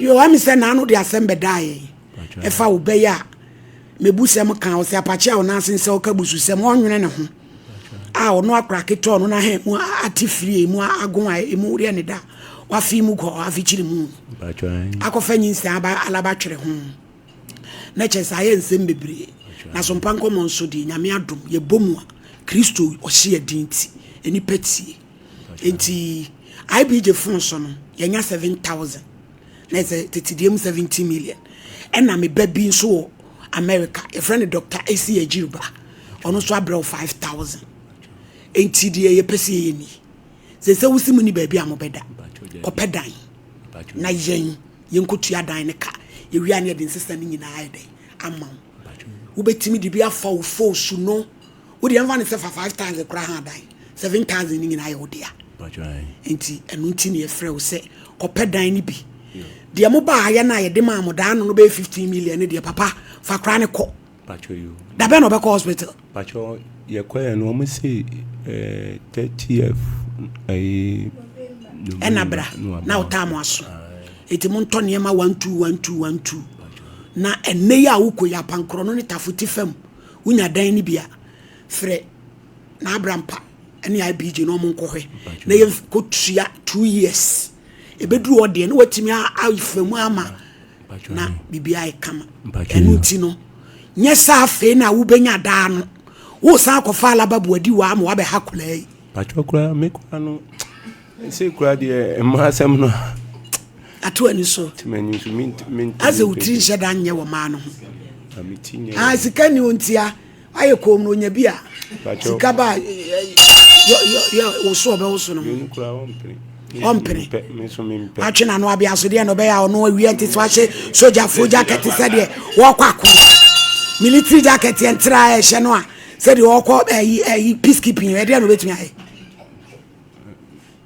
Yo, ɛmi sɛ naano de asɛm bɛdaa yɛn ɛfa wo bɛyɛ a mebusɛm ka ɔsɛ apakye a ɔnan ase nsɛ ɔka bususɛm ɔnwene ne ho a ɔno akora ketewa ɔno n'ahɛn mu ate firi emu agon a emu deɛ ne da wafe mu kɔ afikyiri mu akɔfa nyinsɛn aba alaba twere ho na kyerɛ sɛ ayɛ nsɛm bebree na so mpa nkɔmmɔ nso deɛ Nyame adom yɛbɔ mu a Kristo ɔhye yɛ din nti nnipa tie. Nti IBJ phone so no yɛnya 7000 na ɛsɛ tete deɛ mu 70 million. Ɛna me ba bi nso wɔ America yɛfrɛ no Dr. AC Agyiriba ɔno nso abrɛ wo 5000. Nti deɛ yɛpɛ sɛ yɛyɛ ni sɛ sɛ wosi mu ni baabi a mobɛda kɔpɛ dan na yɛn yɛnkɔtua dan no ka yɛwie a ne yɛde nsesa no nyinaa ayɛ dɛn ama wo wobɛtumi de bi afa wo foosu no wode ɛmfa no sɛ fa 5000 koraa ha dan 7000 no nyinaa yɛ wo dea nti ɛno nti ne yɛfrɛ wo sɛ kɔpɛ dan no bi deɛ mobaayɛ no a yɛde maa mo daa no no bɛyɛ 15 million no deɛ papa fa koraa ne kɔ da bɛn na ɔbɛkɔ hospital Pacho yɛkɔɛ no wɔn se 30th ɛyi ɛna bra na ɔtaa mo aso eti mo ntɔ nneɛma 1 2 1 2 1 2 na ɛnɛ yi a wokɔ yi apankorɔ no ne tafo ti fam wonya dan no bi a frɛ na abrampa ɛne IBJ na ɔmo nkɔhwɛ na yɛn kɔtua 2 years ebeduru hɔ deɛ na watumi afa mu ama na biribi ayɛ kama. Ɛno nti no nyɛ sɛ afei na wobɛnya daa no wosan akɔfa alaba buadi wɔ ama wabɛha koraa yi. Patro koraa me koraa no sɛ koraa deɛ mmaa asɛm no ato ani so asɛ wo tiri nhyɛ da nyɛ wɔ maa no ho. Ah, sika ni ontia ayɛ kɔn mu na onya bi a sika ba yɛ woso ɔbɛwoso no ho ɔmpene atwe n'ano abea so deɛ na ɔbɛyɛ a ɔno awia nti so ahyɛ sogyafoɔ jacket sɛdeɛ wɔkɔ ako military jacket yɛn tra a ɛhyɛ no a sɛdeɛ wɔkɔ ɛyi ɛyi peacekeeping ɛdeɛ na ɔbɛtumi ayɛ.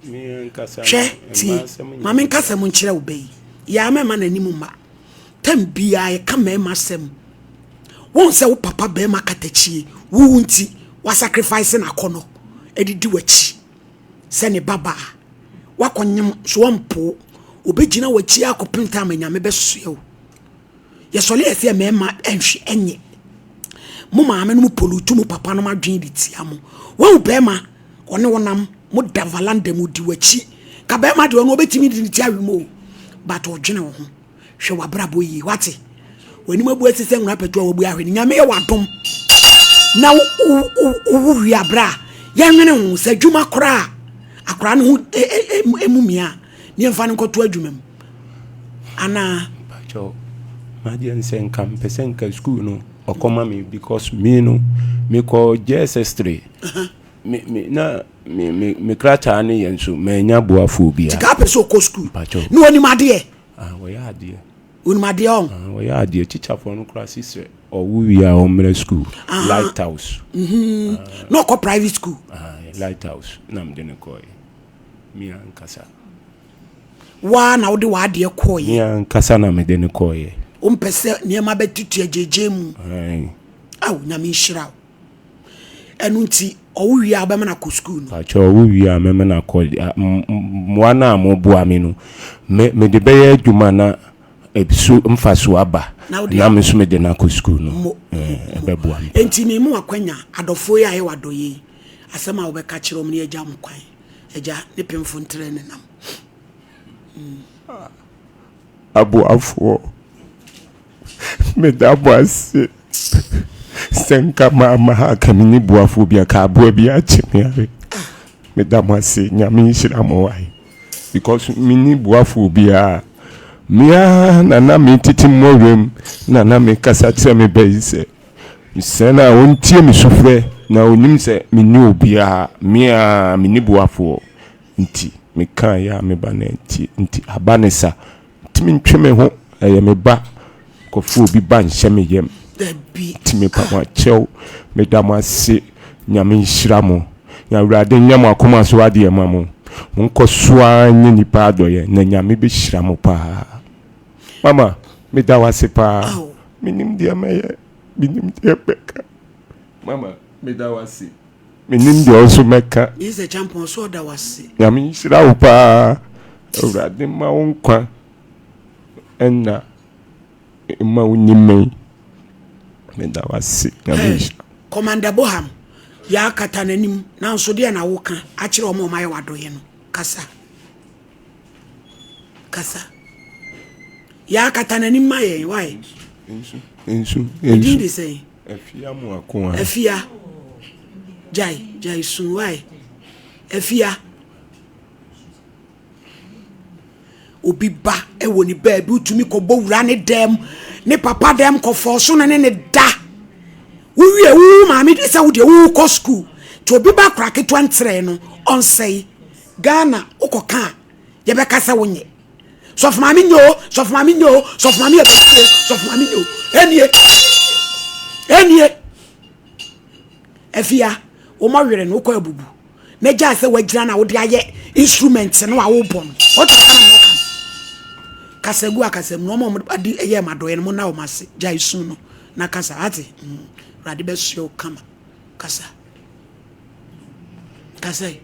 Hwɛ tie maame nkasa mu nkyerɛ wo bɛyi yɛ ama n'anim mma tam biara yɛka mmarima asɛm wɔn sɛ wo papa barima katakyie wo nti wa sacrifice n'akɔnɔ ɛdidi w'akyi sɛ ne babaa wakɔnyem so wɔmpo obɛgyina w'akyi akɔpem tam anyame bɛsoɛ wo. Yɛsɔle yɛ sɛ mmarima ɛnhwe ɛnyɛ mo maame no mo polutu mo papa no mo adwene de tia mo wɔn barima ɔne wɔnam mo da valanda mu di w'akyi ka barima deɛ ɔno ɔbɛtumi de ne ti awe mu o but ɔdwene wo ho hwɛ w'abrabɔ yie wate w'anim abu asi sɛ nwura pɛtu a wabu ahwɛ ne Nyame yɛ w'adom na wo wie abra a yɛnwene ho sɛ adwuma koraa akora no ho emu mia ne yɛmfa no nkɔto adwuma mu anaa. Pacho madeɛ nsɛ nka mpɛ sɛ nka school no ɔkɔma me because me no mekɔ JSS3 me me na me me me krataa ne yɛn so manya boafoɔ biara. Tika apɛ sɛ ɔkɔ school ne wɔnim adeɛ. Ah, wɔyɛ adeɛ. Wɔnim adeɛ ɔn. Ah, wɔyɛ adeɛ. Teacherfoɔ no koraa sisɛ ɔwo wie a ɔmmerɛ school. Lighthouse. Na ɔkɔ private school. Ah, Lighthouse na mede no kɔɛ. Me ankasa. Waa na wode w'adeɛ kɔɔyɛ. Me ankasa na mede no kɔɔyɛ. Wompɛ sɛ nneɛma bɛtutu agyegye mu. Aw, Nyame nhyira wo. Ɛno nti ɔwo wie a wobɛma no akɔ sukuu no. Pakyɛ ɔwo wie a mɛma no akɔ. Mmoa no a moboa me no mede bɛyɛ adwuma na so mfasoɔ aba na me nso mede no akɔ sukuu no ɛbɛboa me. Enti me mu akwanya adɔfoɔ yi a yɛwɔ adɔyɛ yi asɛm a wobɛka kyerɛ wɔn ne agya mo kwan agya ne pemfo ntrɛ ne nam. Aboafoɔ, meda mo ase sɛ nka mamma ha ka menni boafoɔ bi a ka aboa bi akye me awe. Meda mo ase, Nyame nhyira mo wae because menni boafoɔ biara. Me ara na na metete mmɔwerɛm na na mekasa kyerɛ me ba yi sɛ mesrɛ no a ɔntie me sufrɛ na ɔnim sɛ menni obiara, me ara menni boafoɔ. Nti mekaeɛ a me ba no antie nti aba ne sa nti mentwe me ho ɛyɛ me ba kɔfo obi ba nhyɛ me yam nti mepa mo akyɛw meda mo ase Nyame nhyira mo na Awurade nyɛ mo akoma so adeɛ ma mo monkɔ so ara nyɛ nipa adɔyɛ na Nyame bɛhyira mo paa mama meda wo ase paa menim deɛ mɛyɛ menim deɛ mɛka mama meda wo ase. Menim deɛ ɔso mɛka. Mr. Champon so ɔda wase. Nyame nhyira wo paa. Awurade ma wo nkwa. Ɛna mma wo nni mmɛn. Meda wo ase. Nyame nhyira. Commander Boham, yɛakata n'anim, nanso deɛ na woka akyerɛ wɔn a wɔayɛ w'adɔeɛ no? Kasa. Kasa. Yɛakata n'anim ma yɛn, why? Nsu, nsu, nsu. Din de sɛn? Afia mu akoa. Afia. Gyae, gyae su, why? Afia. Obi ba wɔ ne baabi wotumi kɔbɔ wura ne dɛm ne papa dɛm kɔfɔɔ so no ne ne da wowie wo maame de sɛ wo deɛ wokɔ sukuu nti obi ba akora ketewa ntrɛ no ɔnsɛe Ghana wokɔka a yɛbɛka sɛ wonyɛ sɔfo maame nyɛ o sɔfo maame nyɛ o sɔfo maame yɛ bɛsi o sɔfo maame nyɛ o ɛnie ɛnie afia wɔn werɛ no wokɔ abubu na gyaa sɛ wagyina na wode ayɛ instrument no a wobɔ no ɔte asa na ɔka no kasa gu akasa mu na ɔma ɔmo ade ɛyɛ ma dɔyɛ no mo na ɔmo ase gyae su no na kasa ate mm awurade bɛsoɛ wo kama kasa kasa yi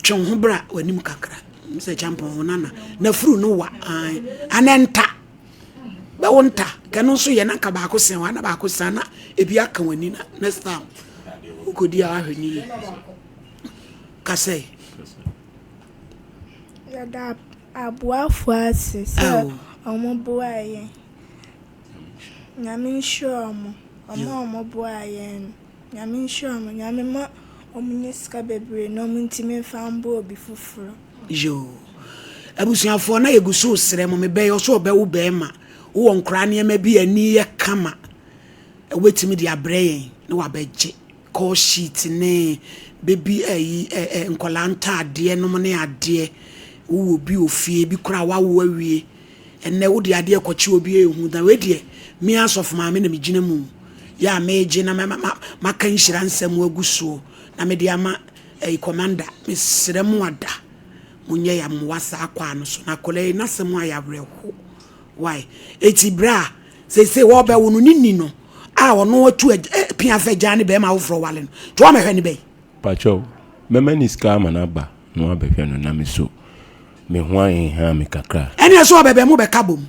twe wo ho bra w'anim kakra sɛ kyampɔn ho nana na furu no wa anɛnta Bɛwo nta kɛ no nso yɛ na nka baako sɛn hɔ na baako sɛn na ebi aka w'ani na next time wokɔdi a wahwɛ ne yie kasɛe. Yɛda aboafoɔ ase sɛ ɔmo boaa yɛn. Nyame nhyira ɔmo. Ɔmo a ɔmo boaa yɛn no. Nyame nhyira ɔmo. Nyame ma ɔmo nya sika bebree na ɔmo ntumi mfa mboa obi foforɔ. Yoo. Abusuafoɔ na yɛgu so resrɛ mo mebɛyɛ ɔso ɔbɛwo bɛɛma wowɔ nkoraa nneɛma bi a ani yɛ kama wobɛtumi de abrɛ yɛn na wabɛgye call sheet ne baby ayi ɛ ɛ nkɔlaa ntaadeɛ nom ne adeɛ wowɔ bi wɔ fie bi koraa wawo awie ɛnɛ wode adeɛ kɔkye obi ehu na wei deɛ me asɔfo maame na megyina mu yɛ a megye na maka nhyira nsɛm agu soɔ na mede ama Ɛyi commander mesrɛ mo ada monyɛ ya mmoa saa kwaa no so na akwadaa yi nasɛm ayɛ awerɛho why eti bra seesei wɔbɛwo no ne ni no a ɔno atu pia fɛ gyaa ne bɛrima afoforɔ wale no nti wɔmɛhwɛ ne bɛyi. Pakyɛw, mɛma ne sika ama no aba na wabɛhwɛ no na me so me ho ahenha me kakra. Ɛneɛ sɛ ɔbɛbɛ mo bɛka bom.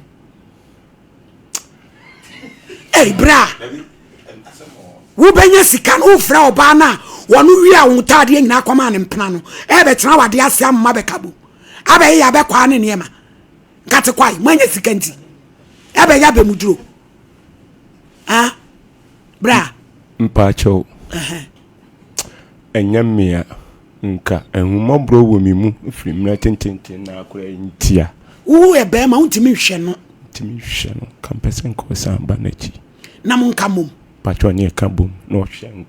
Ei bra wobɛnya sika no wofrɛ ɔbaa no a wɔno wie a wo ntaadeɛ nyinaa kɔmaa ne mpena no ɛbɛtena wade ase ama bɛka bo abɛyɛ yɛ abɛkwaa ne nneɛma nkate kwae moanya sika nti ɛbɛyɛ abɛmuduro ah bra mpaakyɛw ɛnyɛ mmea Nka ahummɔborɔ wɔ me mu firi mmerɛ tententen na akora yi ntia. Wo yɛ bɛrima wontumi nhwɛ no. Ntumi nhwɛ no nka mpɛ sɛ nka ɔsan ba n'akyi. Na mo nka mmom. Pakyɛ ɔne ɛka bom na ɔhwɛ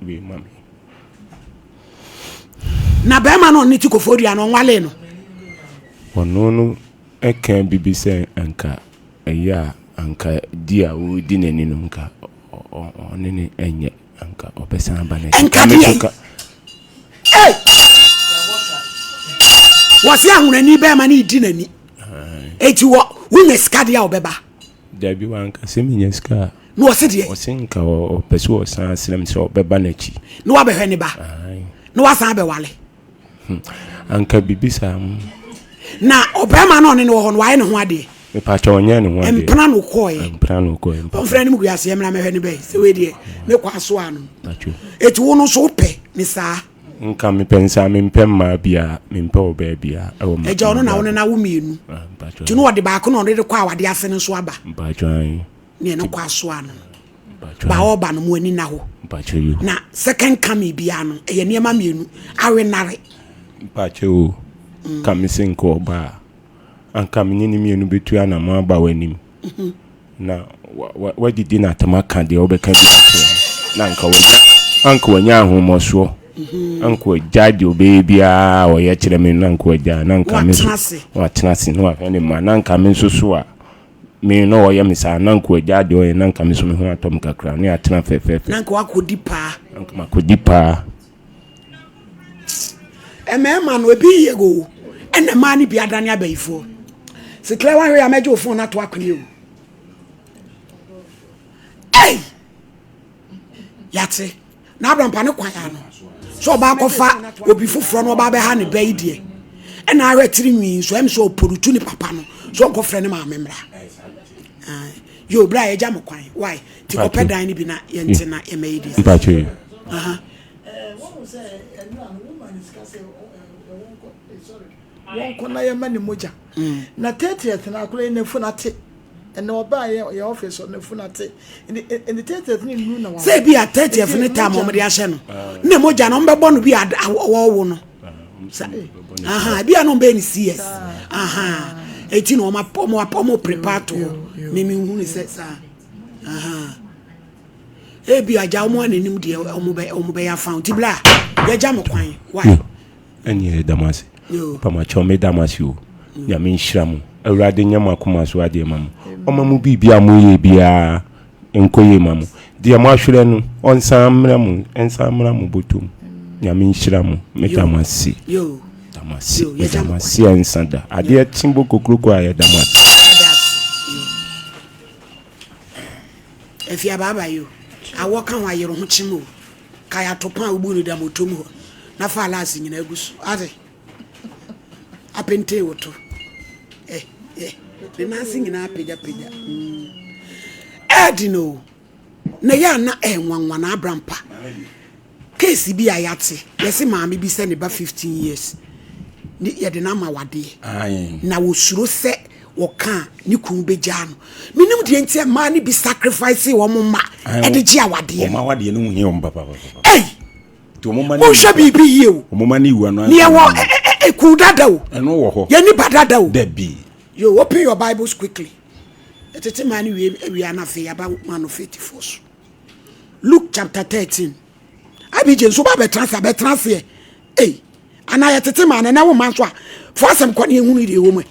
wei ma me. Na bɛrima no ɔne ti kɔfɔ dua no ɔnwalee no. Ɔno no ɛka bibi sɛ anka ɛyɛ a anka di a ɔredi n'ani no nka ɔne ne ɛnyɛ. Anka ɔbɛsan aba n'akyi. Ɛnka deɛ. Ee! Wɔsi ahunani bɛrima ne di n'ani. Eti wɔ wonya sika deɛ a ɔbɛba. Dabi wanka sɛ menya sika a. Na wɔsi deɛ. Ɔsi nka ɔpɛ sɛ ɔsan asrɛ m sɛ ɔbɛba n'akyi. Na wabɛhwɛ ne ba. Na wasan abɛwale. Hmm. Anka biribi saa mu. Na ɔbarima no ɔne no wɔ hɔ no wayɛ ne ho adeɛ. Mepakyɛ ɔnyɛ ne ho adeɛ. Mpena no kɔɛ. Mpena no kɔɛ. Ɔmfrɛ no mu gu aseɛ mmra mɛhwɛ ne bɛyi sɛ wei deɛ ne kɔ aso ano. Eti wo no nso wopɛ ne saa. Nka mepɛ nsa mempɛ mmaa biara mempɛ ɔbaa biara ɛwɔ ma. Ɛgya ɔno na wo ne na wo mmienu. Ah, Nti no ɔde baako na ɔde de kɔ awadeɛ ase no nso aba. Mpakyɛ. Ne ɛno kɔ aso ano. Ba ɔba no mo ani na hɔ. Na second coming biara no ɛyɛ nneɛma mmienu awe nare. Mpakyɛ o mm. ka me se nka ɔba a anka me ne ne mmienu bɛtu anamɔ aba w'anim mhm. na wadidi n'atam aka deɛ wobɛka bi akyerɛ no na anka wanya anka wanya ahommɔsoɔ mhm. anka wagyae deɛ ɔbɛyɛ biara a ɔyɛ kyerɛ me na anka wagyae na anka me nso watena ase na wahwɛ ne mma na anka me nso so a Me na ɔyɛ me saa, na nka wagyaa deɛ ɔyɛ, na nka me nso me ho atɔ me kakra, ne atena fɛfɛɛfɛ. Na nka wakɔdi paa. Na nka makɔdi paa. Mmarima no ebi yɛ o, ɛna mmaa no bi adane abayifoɔ. Siklɛ wahwɛ yɛ amɛgye wo fon ato akone o. Ei! Yate. Na abrampa ne kwan ano. Sɛ ɔba akɔfa obi foforɔ na ɔba abɛha ne ba yi deɛ. Ɛna ahwɛ tiri nwi nso ɛm sɛ ɔporutu ne papa no so ɔnkɔfrɛ ne maame mmra. Yo bra yɛgya mo kwan why ti kɔpɛ dan no bi na yɛnte na yɛmɛyɛ di. Mpakyɛ yi. Wɔnkɔ na yɛma ne mogya na thirtieth na akora yi n'afunu ate ɛnna ɔbaa yɛ yɛ ɔfis hɔ n'afunu ate ɛnni thirtieth ne nnu na wɔn. Sɛ ebi a thirtieth ne time wɔn de ahyɛ no ne mogya no wɔn bɛbɔ no bi a wɔwɔ no. Ebi a na wɔn bɛyɛ ne cs eti na wɔn wɔn wɔn prepare to hɔ mímí hu ne sɛ saa ebi agya wɔn a n'anim deɛ wɔn bɛ wɔn bɛyɛ afa ti bla yɛgya mo kwan why. Ɛne yɛda mo ase. Pamakyɛw meda mo ase o. Nyame nhyira mo. Awurade nyɛ mo akoma so adeɛ ma mo. Ɔma mo biribi a moyɛ biara nkɔ yie ma mo. Deɛ moahwerɛ no ɔnsan mmra mo nsan mmra mo bɔtɔ mu. Nyame nhyira mo. Meda mo ase. Da mo ase. Meda mo ase a nsa da. Adeɛ kye bɔ kokroko a yɛda mo ase. Afia baaba yo. Awɔ ka ho ayere ho kyem o. Kae atopa a wobuu no da moto mu hɔ na fa laase nyinaa gu so. Ate? Apentee wo to. Eh, eh. Ne nan ase nyinaa apagyapagya. Mm. Ɛɛden o. Na ɛyɛ a na ɛnwanwa na abrampa. Case bi a yɛate, yɛse maame bi sɛ ne ba 15 years ne yɛde no ama wadeɛ. Na wɔsuro sɛ wɔka a ne kunu bɛgyaa no. Menim deɛ nti a mmaa no bi sacrifice wɔn mma de gye awadeɛ. Wɔn awadeɛ no ho hia wɔn papapapa. Ei! Monhwɛ biribi yie o. Wɔn mma no wu ano. Neɛ wɔ ekun dada o. Ɛno wɔ hɔ. Yɛn ni ba dada o. Dabi. Yo, open your Bibles quickly. Ɛtete maa no wie awia na afei yaba man of faith foɔ so. Luke chapter 13. Abigye nso ba bɛtena ase abɛtena aseɛ. Ei, anaa yɛtete maa no ɛnɛ wo mma nso a fo asɛm kɔ ne ehunu deɛ ɛwɔ mu.